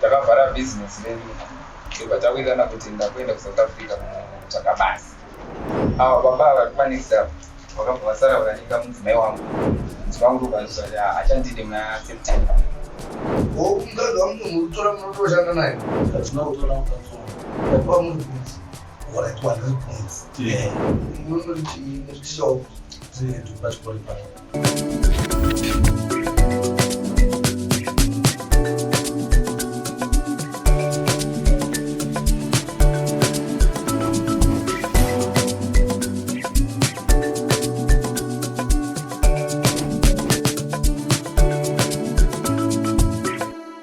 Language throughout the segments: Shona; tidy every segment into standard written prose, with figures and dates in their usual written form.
Takavhara bhizinesi redu ndobva tawirirana kuti ndakuenda kuSouth Africa kunotsvaga basa. Ava baba ava vari panext apa vakabva vasara vakanyika mudzimai wangu. Mudzimai wangu ndobva azviziva kuti haachandide muna September. Ko mukadzi wangu munotora munotoshanda naye? Hatina kutora mukadzi wangu. Ndakuva muri kunzi. Alright, wandiri kunzi. Munoti chii? Muri ticha upi? Tiri pachikoro ipapo.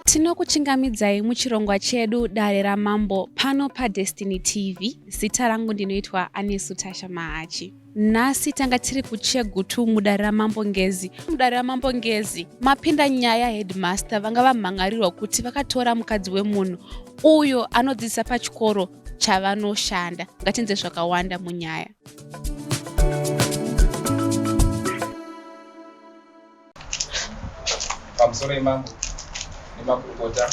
Tinokuchingamidzai muchirongwa chedu Dare raMambo pano paDestiny TV. Zita rangu ndinoitwa Anesu Tasha Mahachi. Nhasi tanga tiri kuChegutu mudare raMambo Ngezi. Mudare raMambo Ngezi mapinda nyaya headmaster vanga vamhan'arirwa kuti vakatora mukadzi wemunhu uyo anodzidzisa pachikoro chavanoshanda. Ngatinze zvakawanda munyaya. Pamusoro imambo nemakurukota,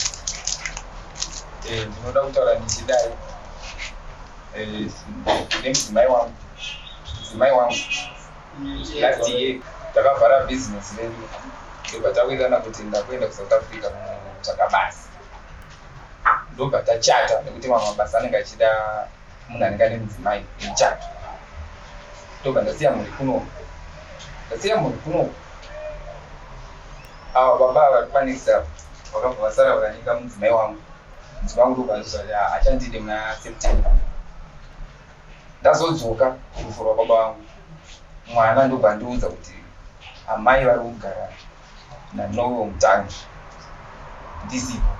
ndinoda kutaura ndichidai nemudzimai wangu. Mudzimai wangu last year takavhara business redu ndobva tawirirana kuti ndakuenda kuSouth Africa kunotsvaga basa, ndobva tachata nekuti mamwe mabasa anenge achida munhu anenge ane mudzimai muchato. Ndobva ndasiya mhuri kuno, ndasiya mhuri kuno. Ava baba ava vari panext apa vakabva vasara vakanyika mudzimai wangu. Mudzimai wangu ndobva azviziva kuti haachandide muna September. Ndazodzoka kurufu rwababa vangu, mwana ndobva andiudza kuti amai vari kugara naNoel Mutangi ndisipo.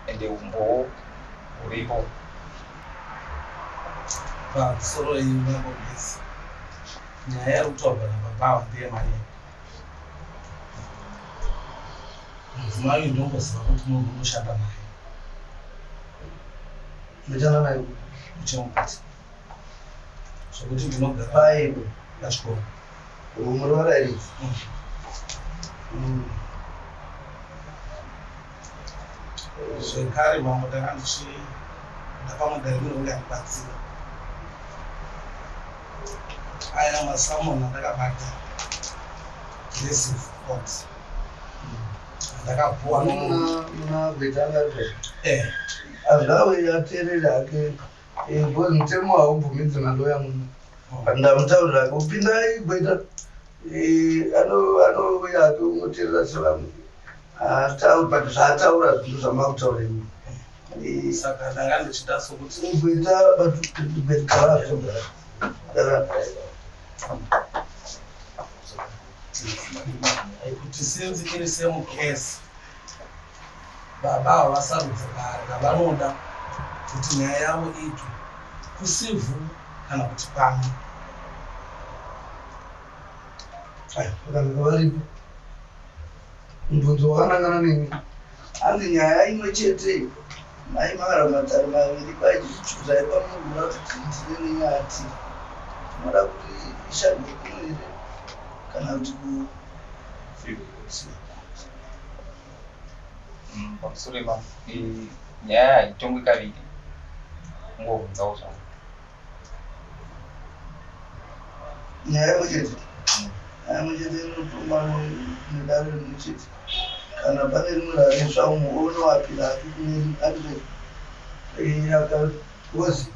Ende umbowo huripo. Pamusoro iyi Mambo Ngezi, nyaya iri kutaurwa nababa ava ndeyemanyemwe. Mudzimai uyu ndinongoziva kuti munhu unoshanda naye. Unoshanda naye kupi? Kuchemukuti. Zvekuti ndinogara Pai pachikoro. Muri varairidzi? Zvekare mambo ndanga ndichida pamwe dare rino ringandibatsira. Aya masamoni andakabata ndecivil court andakapuwa nomunhu. Muna gweta anga ari pazvo. Eh. Azvawe ateerere hake because mutemo haubvumidzi maloya muno. Ndamutaurira hake upindai gweta anouya hake unoteerera sevamwe. Haatauri but zvaataura zvinhu zvamakutaura imi. Saka ndanga ndichida sokuti Gweta but gweta gara gara. Kuti since iri same case, baba ava vasarudza dare ravanoda kuti nyaya yavo iitwe, kucivil kana kuti pano. Vakanaka varipo. Mubvunzo wakanangana nemi. Hanzi nyaya imwe chete mai makara matare maviri kwaichichuzai pamurura kuti tine nenyaya tiri. Tinoda kuti ishandwe kuno here kana kuti ku Pamusoro imambo, nyaya haitongwi kaviri, kungobvunzawo zvangu. Nyaya imwe chete. Nyaya imwe chete inotongwa nedare rimwe chete. Kana pane rimwe raresva umwe onoapira hake kune andizvo because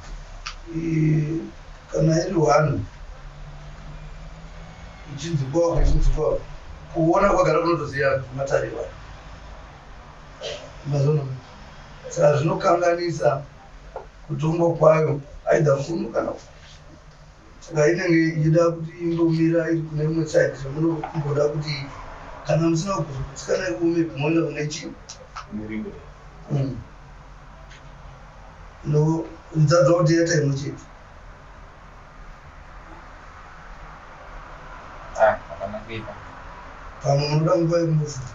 kana iri one ichinzikwa ichinzikwa kuona kwagara kunotoziva matare iwayo. Mazona. Saka zvinokanganisa kutongwa kwayo either kuno kana uko. Saka inenge ichida kuti imbomira iri kune imwe side zvamunomboda kuti kana musina kugutsikana iko maybe moenda kune chii. No, ndidzadza kuti yaita imwe chete. Ah, hapana kuipa. Pamwe munoda nguva yekumbofunga.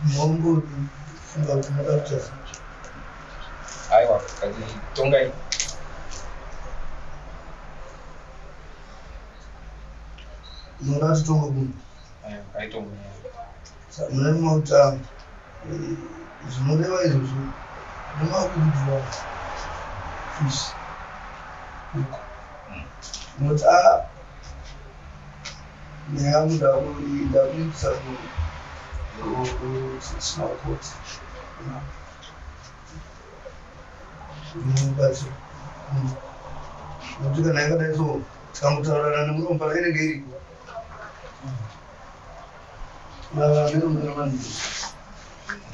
Mombofunga kuti munoda kuita sei. Aiwa, katitongai. Munoda titonge kuno. Aiwa, Mune mota zvinoreva izvozvo nemakukudzwa fish uko noti a nyaya yangu ndakuindisa kutraditional court inobatsira nokuti kana yakadai so tikangotaurirana nemuromo pana inenge iriko.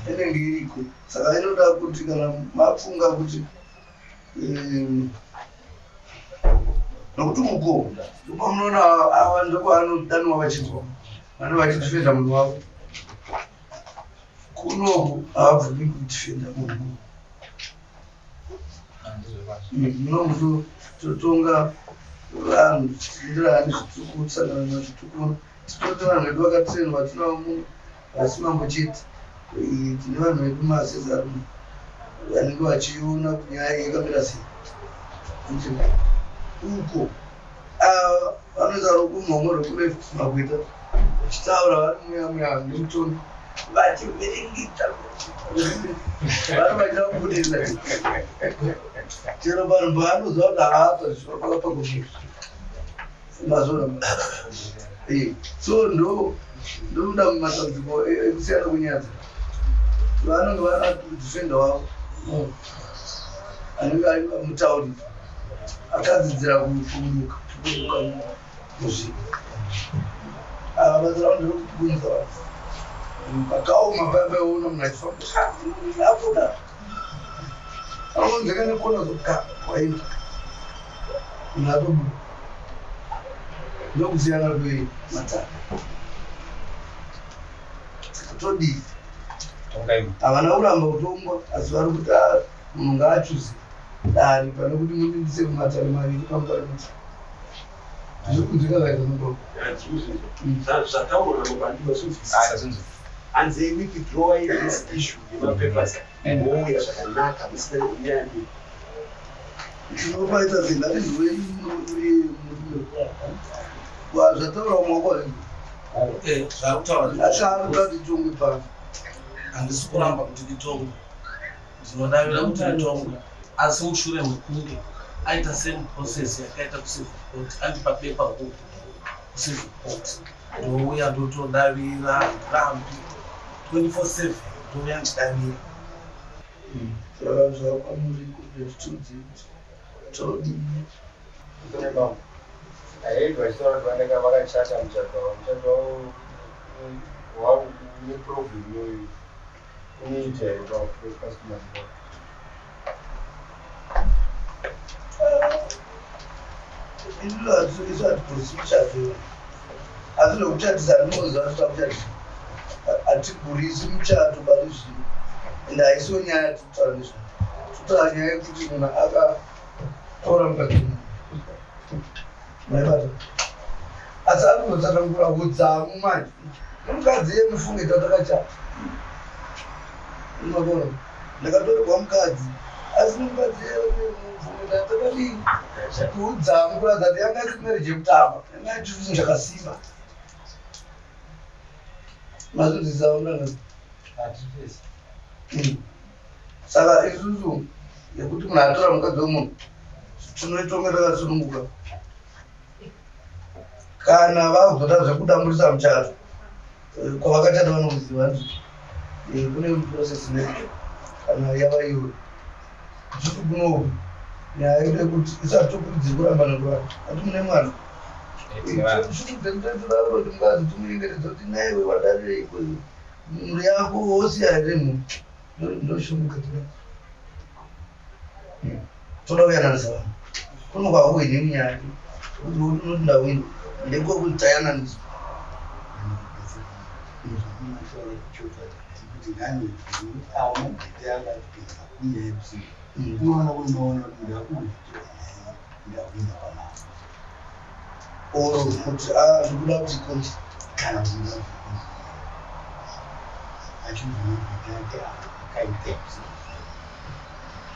Inenge iriko, saka inoda kuti kana mafunga kuti nokuti uko ndopamunoona ava ndokwavanodanwa vachinzwa vane vachidifenda munhu wavo. Kunoku havabvumi kudifenda munhu. Munomu totonga vanhu tichienderana nezvituku, kusangana nazvituku. Tinote vanhu vedu vakatrainwa vatinavo muno, havasi mambo chete. Tine vanhu vedu masezaru vanenge vachiona kuti nyaya iyi yakamira sei. Uko vanoisa rukumhomwe rwekuleft, magweta vachitaura vari muya muya nemutondo vachivhiringidza, vari vachida kubudirira chero vanhu paanoziva kuti haapa zvinopaka. Mazvona? So ndomuda mumatambudziko ekusiyana kwenyaya. Vanenge vana defender wavo anenge ari mutauri akadzidzira kumuka kumuka muzvinhu. Ava basa ravo nderekupunza vanhu pakaoma paya paiona munhu achifamba abuda anonzeka nekona zoka waenda munhu atobuda. Ndokusiyana kwematare. Todii? Havana kuramba kutongwa, asi vari kuti munhu ngaachuze dare pane kuti mundindise kumatare maviri pamupa rimwe. Zviri kunzwika kaizvo mudoko? Zvataurwa namubandiwa zvinzwisisa. Hanzi withdraw this issue yemapapers, mouya zvakanaka musina nyaya mbiri. Tinopaita sengarizwe murume zvataura umwe wako. Zvakutaura. Asi ari kuda kuti tongwe pano. Handisi kuramba kuti nditongwe, ndinodavira kuti nditongwe, asi mushure mekunge aita same process yakaita kucivil court, andipa pepa huku kucivil court, ndouya ndotodavira. Handirambi, 24/7 ndouya ndichidavira. Saka zvakwamuri kuti tiudze kuti todii. Aidi vachitaura kuti vanenge vakachata muchato wavo, muchato wavo une problem iyoyo unoita here pacustomary law? Isu hatigurisi muchato, asi zvekuchatisa handinoziva tinoda kuchatisa. Hatigurisi muchato pari zvino, ende haisiwo nyaya yatiri kutaura nezvayo. Totaura nyaya yekuti munhu akatora mukadzi wemunhu, maibata, asi ari kuzotsanangura udzamu manje nemukadzi yemufunge tatakachata. Unoona, ndakatorerwa mukadzi, asi mukadzi yemufunge tatakadii udzamu, kuratidza kuti yanga isiri marriage yekutamba, yanga iri chinhu chakasimba. Mazvinzwisisa, murangani? Saka isusu yekuti munhu atora mukadzi wemunhu, tinoitonga takasununguka. Kana vakuzoda zvekudamburisa muchato, kwavakachata vanokuziva ndizvo. Kune process inoitwa kana yava iwe. Isusu kunoku nyaya yedu yekuti isati tokurudziri kuramba nekuramba ati mune mwana, kuti mukadzi timunyengeredza kuti naiwe wadarireiko mhuri yako wosiya here munhu. Ndoshunguka tinadzo, toda kuyananisa vanhu. Kuno kwahuhwini munyaya kuti unoti ndahwini ndekwekuti tayananiswa. Kuti ngani awo magwete akapinza kunyaya yekusiku, unoona kunoona kuti ndakuwithdraw nyaya, ndahwina pamari. Or kuti ndikuda kuti konti. Kana kuti ndakuti achibva magwete ake akaita ekusiku.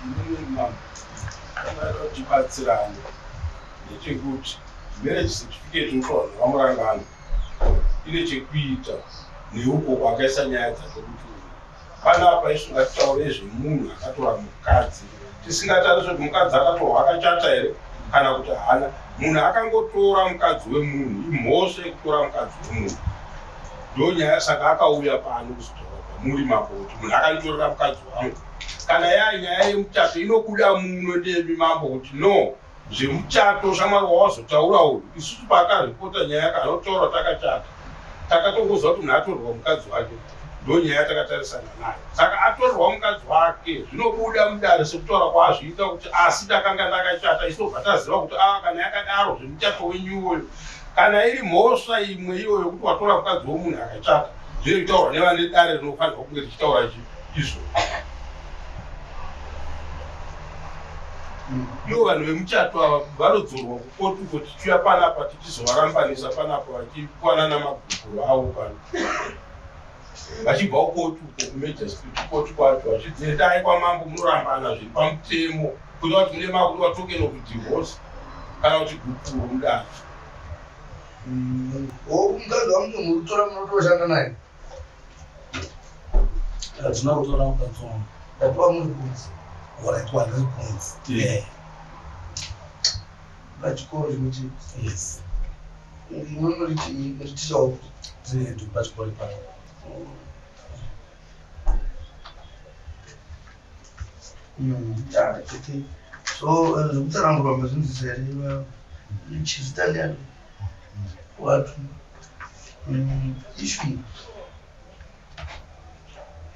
Inini tibatsirane ndechekuti marriage certificate unotorwa nevamurangano. Ine chekuita neuko kwakaisa nyaya dzake kuti panapa isu ngatitaure zvemunhu akatora mukadzi, tisingatarise kuti mukadzi akatorwa akachata here kana kuti haana. Munhu akangotora mukadzi wemunhu, imhosva yekutora mukadzi wemunhu, ndo nyaya. Saka akauya pano kuzotaura kwamuri mambo kuti munhu akanditorera mukadzi wangu. Kana yaa nyaya yemuchato inobuda muno ndemi mambo kuti no, zvemuchato shamwari wawazotaura uyu, isusu paakaripota nyaya yake anotaura takachata, takatongoziva kuti munhu atorerwa mukadzi wake, ndo nyaya takatarisana nayo. Saka atorerwa mukadzi wake zvinobuda mudare sekutaura kwaazviita kuti asi ndakanga ndakachata, isu tobva taziva kuti a kana yakadaro zvemuchato wenyu iwoyo, kana iri mhosva imwe iyoyo yokuti watora mukadzi womunhu akachata, zvinotaurwa nevane dare rinofanirwa kunge richitaura izvo. Ivo vanhu vemuchato ava vanodzorwa kukoti uko, tichiuya panapa tichizovarambanisa panapa vachikwanana magupuro avo pano, vachibva kukoti uko kumagistrate court kwacho, vachidziendai kwamambo munorambana zviri pamutemo, kuita kuti mune makudiwa token of divorce kana kuti gupuro mudare. Mukadzi wamunhu murutora munotoshanda naye? Hatina kutora mukadzi wangu. Ndatiwa muri kunzi. Alright, wandiri kunzi. Pachikoro chimwe chete? Yes. Imwe muri chii, muri ticha wakuti? Ndiri pachikoro ipapo. Yeah, okay. So zvekutsanangurwa mazvinzisa here? Chizita ndiani watu? Issue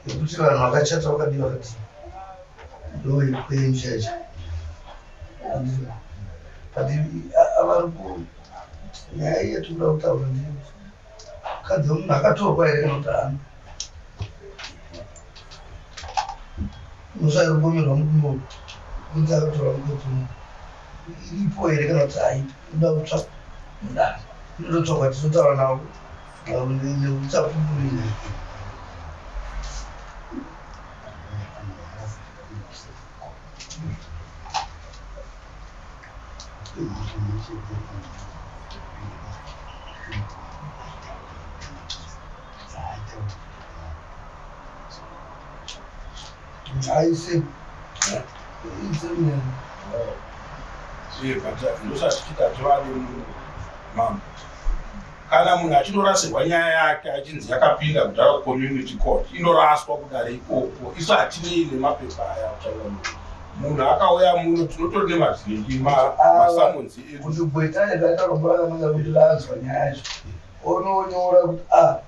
yekuti vanhu vakachata vakadii vakadii ndo yekwenyu chaicho, but avari ku nyaya iyi yatinoda kutaura ndeyekuti mukadzi wemunhu akatorwa here kana kuti haana. Mhosva iri kupomerwa murume uyu kunzi akatora mukadzi wemunhu iripo here kana kuti haipo, inoda kutsvakwa mudare, inototsvakwa tizotaura navo neuchapupu. Haisi isi. But ndosati tichiti tivade mambo, kana munhu achinorasirwa nyaya yake achinzi yakapinda kudhara kucommunity court, inoraswa kudare ikoko. Isu hatinei nemapepa aya kutaura munhu. Munhu akauya muno tinotori nemazhinji masummons edu. Kuti gweta rakaita rombo rakanaka kuti ranzwa nyaya yacho, ononyora kuti a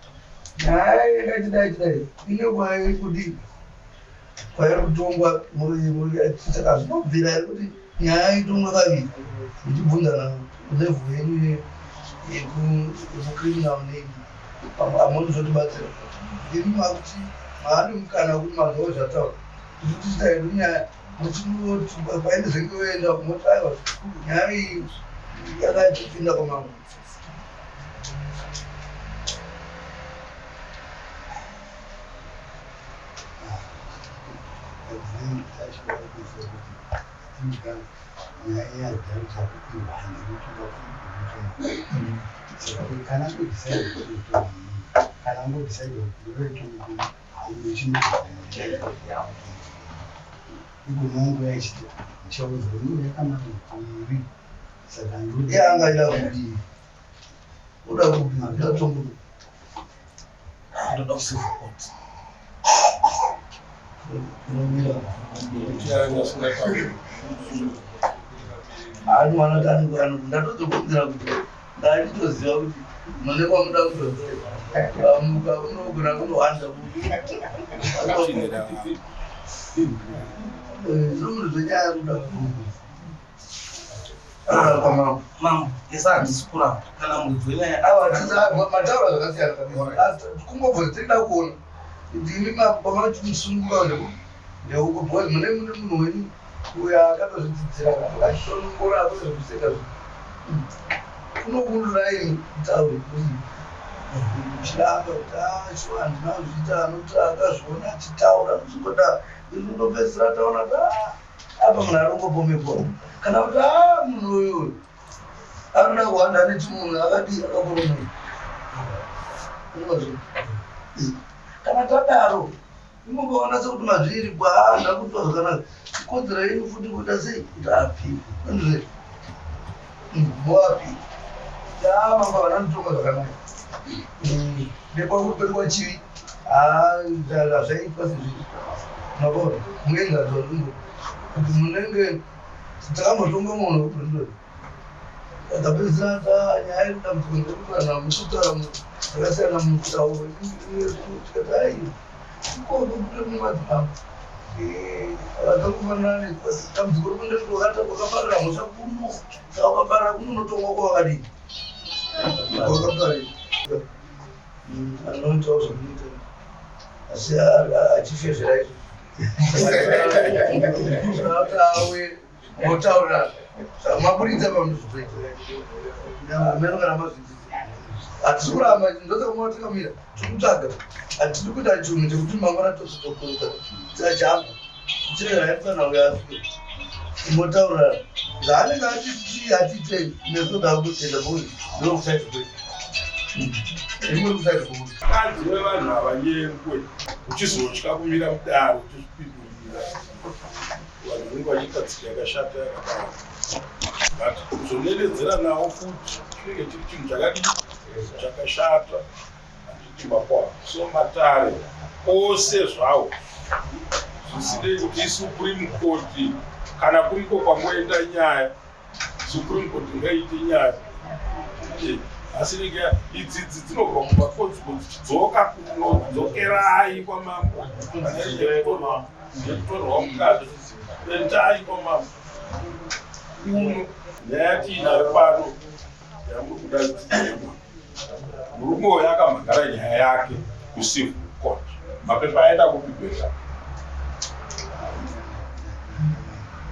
nyaya yakachidai chidai ine kwairi kudii, kwairi kutongwa. Saka zvinobvira here kuti nyaya itongwe kaviri muchibvunzana level yenyu yekucriminal nei? Pamwe hamunozotibatsira imi makuti maane mukana wekuti manzwa zvataura, isu tichita hedu nyaya, muchinoti painozenge yoenda moti aiwa, nyaya iyi yakachipinda kwamambo. Nyaya yadhara kupiwa nekuti saka kana angodecide kuti kana angodecide kuti igonongo yachiti ndichaudza kuti yakamana iri, saka Iye angaida kudii, uda kupi ndatongo? Ndoda kucivil court. Unomira. Asingatauri. Anowana kuti ndatozobvunzira kuti ndachitoziva kuti mune kwamuda kutomuka unogona kunohwanda. Chinera. Zvino munhu zvenyaya kuda kuda kwamambo. Mambo, isa handisi kuramba kana muridzi wenyaya. Awa, mataura zvakasiyana. Kungobvunza tinoda kuona kuti imi pamanochimusununguka ndeuko, because mune munhu wenyu uyo akatozvidzidzira akachitonongora akune zvekuseka zvi kunokundurai kutaure chiramba kuti shuwa handina kuzviita, anoti akazviona achitaura muchingoda izvi, kundopedzisira taona kuti apa munhu ari kungopomekwa, kana kuti munhu uyu anoda kuhanda nechimunhu akadii akakoromera. Kana tadaro imokaona sekuti mazviri kwaanda kuitwa zvakanaka, ikodzero yenyu futi kuita sei kuti apiwe andizve moapiwa taamamba vananotonga zvakanaka nekwakuti kwedu kwachivi hazvaitwa sezviri mabona muenzaniso kuti munenge takambotonga munhu wekubrindori takapedzisira nyaya yedambudziko ndekuti vanhu hamusitaura zvakasiyana mutauro tikati ai ikoko kutori nemadzimambo vakakufanana dambudziko rekuti wakaparira mhosva kuno saka ukaparira kuno unotongwa kwawakadii kwakaparira anoitawo zvamunoita asi achifezvera izvo awe motaura maburitsa pamunozvitoita ameno kana mazvidzidza hatisi kuramba ndosaka mona takamira tikutsvaga hatidi kuita chinhu chekuti mangwana tozotokuruka tajamba tichiregai mufana uyo afike motaura zvaanenge atiti hatiitei nesu takutenda boi ndokusaiti kwedu rimwe kusaiti kwedu Mukadzi wevanhu havanyengwe, uchizotya kumira mudare uchizvipindurira. Vanhu vanenge vachiita tsika yakashata yakadaro, but kuzonenedzera nawo futi chinenge chiri chinhu chakadii chakashata. Handiti makwa so matare ose zvawo zvisinei kuti isupreme court kana kuriko kwangoenda nyaya, supreme court ngaiite nyaya. Asi inenge idzidzi dzinobva kumakodziko dzichidzoka kuno, dzokerai kwamambo yekutorwa mukadzi, endai kwamambo kuno. Nyaya tiinayo pano yamuri kuda dzidzema, murume uyu akamhangara nyaya yake kucivil court, mapepa aenda kupi gweta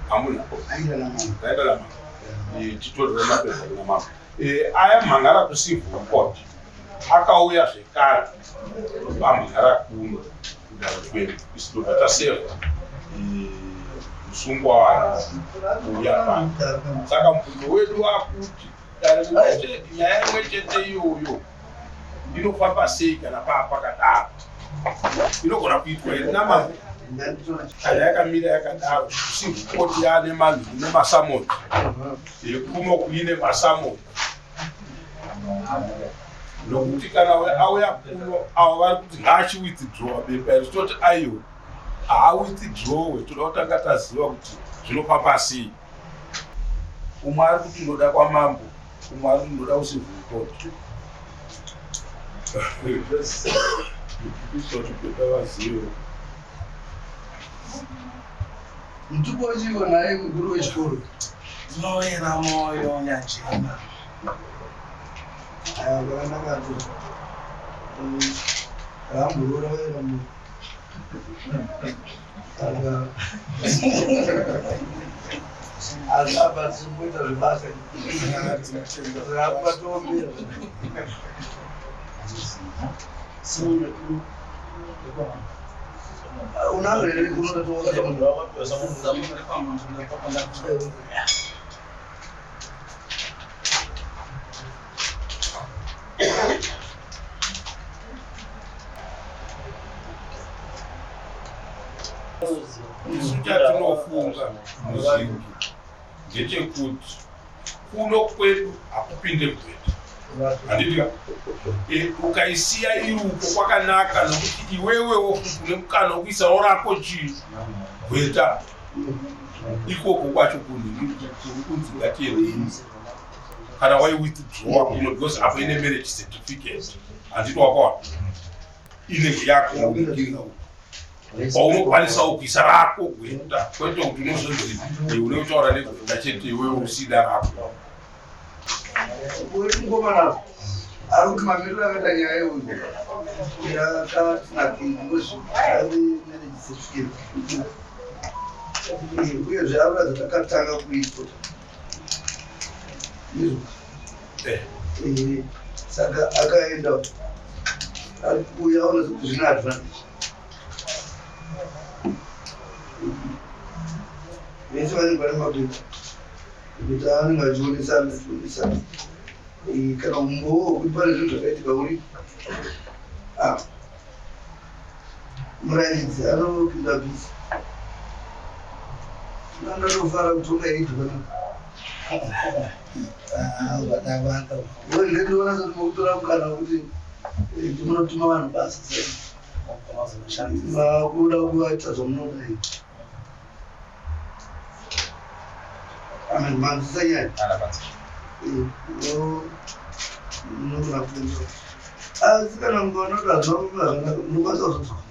hamuna Aenda namambo. Aenda namambo. Titorere mapepa kuna mambo. Aya mhangara kucivil court akauya zvekare vamhangara kuno kudare kwedu, isu tobva tasevha musungwa wake kuuya pano. Saka mubvunzo wedu wakuti dare rimwe nyaya imwe chete iyoyo inofamba sei kana paa pakadaro? Inogona kuitwa here namambo kana yakamira yakadaro? Civil court yaane manhu nemasummons, yekuno kuine masummons, nokuti kana auya kuno avo vari kuti ngaachiwithdrawa bepa iri, toti aiwa, haawithdrawe, toda kutanga taziva kuti zvinofamba sei. Umwe ari kuti ndoda kwamambo, umwe ari kuti ndoda kucivil court. Kuitira kuti gweta vazive. Mutupo wachivo naye mukuru wechikoro. Ndinoera moyo nyajena. Aya zvakanaka to ramborora vaera moyo saka asi apa tiri kuita zvebasa rakubatombera. Unazvo here kunoda toona? Isu chatinofunga muzhinji ndechekuti kuno kwedu hakupinde gweta, handiti? Ukaisiya iri uko kwakanaka, nokuti iwewewo futi une mukana wekuisawo rako chii gweta ikoko kwacho kunzi ngatiende kana waiwithdrawa kuno, because apo ine marriage certificate, handiti? Wakaona inenge yako paunokwanisawo kuisa rako gweta, kwete kuti unozonzi une kutaura negweta chete iwewe usida rako. Mukomana ari kuti mamiriro akaita nyaya iyoyo yakatinakei because ave marriage certificate, uyezve ari kuratidza takatanga kuitwa izvo. Saka akaenda ari kuuya aona sekuti zvine advantage. Vese vanenge vane mapepa kuti anenge achionesana achionesana. Kana umbowo wekuti pane zvinhu zvakaitika uripo. Ah. Murairidzi anopinda busy. Ndandatofara kuti ungaidwa na. Ah, vatabata. Ngendiona sekuti mukutora mukana wekuti munotuma vanhu basa sei. Vakuda kuvaita zvamunoda iyi. Amen. Manzisa nyaya. Munogona kuenda. Asi kana mukaona kuti hazvina kufamba zvakanaka munokwanisa kuzodzoka.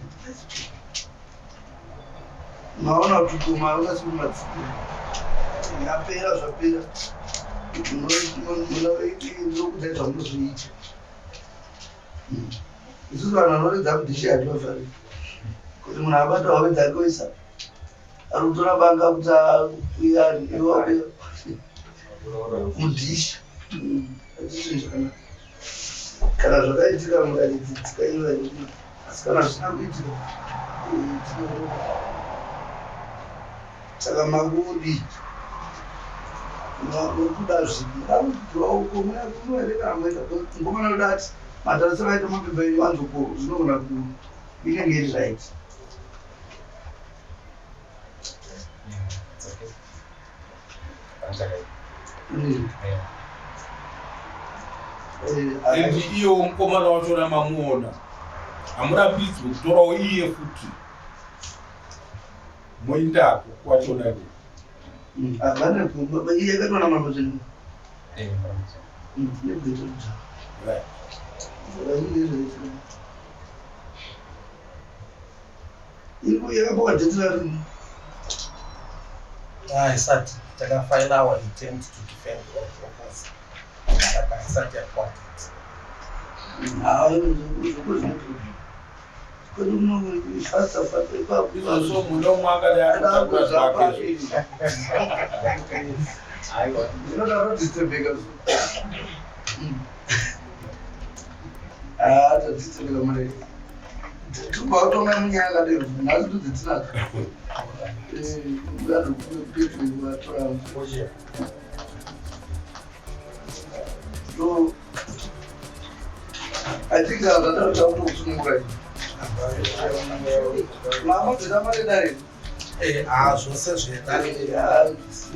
Maona kuti koma haungasi kumadzikira. Yapera zvapera. Munokudzai zvamunozoita. Isusu vanhu vanoridza mudhishi hativafariri. Kuti munhu abata hove dzake oisa ari kutora banga kuti akuya iwe mudhishi. Hatisi zvakanaka. Kana zvakaitika murairidzi dzikaiva asi kana zvisina kuitika saka makudi murikuda zvipi akudiwa uko muyakuno here kana moita mukomana wedu ati matarisiro aita mapepa enyu anzoko zvinogona ku inenge iri right. It's okay. And iyo mukomana wachona mamuona hamurambidzwe kutorawo iye futi moindako kwachona ne iye akatoona mambo zvinhu right. Yakapiwa date rarini? Ah, isati takafaila our intent to defend our proposal saka isati yapiwa date. Izvozvo mune umwe akadai anotakura zvake. Tadistebeka mare tobva kutonga munyaya yakadero nhasi ndudzi tinadzo vatora. So I think zvatakuda kutokusunungurai mamabvisa mari dare. Ah, zvose zvedare.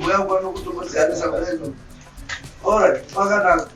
Uya kwano kutombotigarisa kudai. Alright, pakanaka.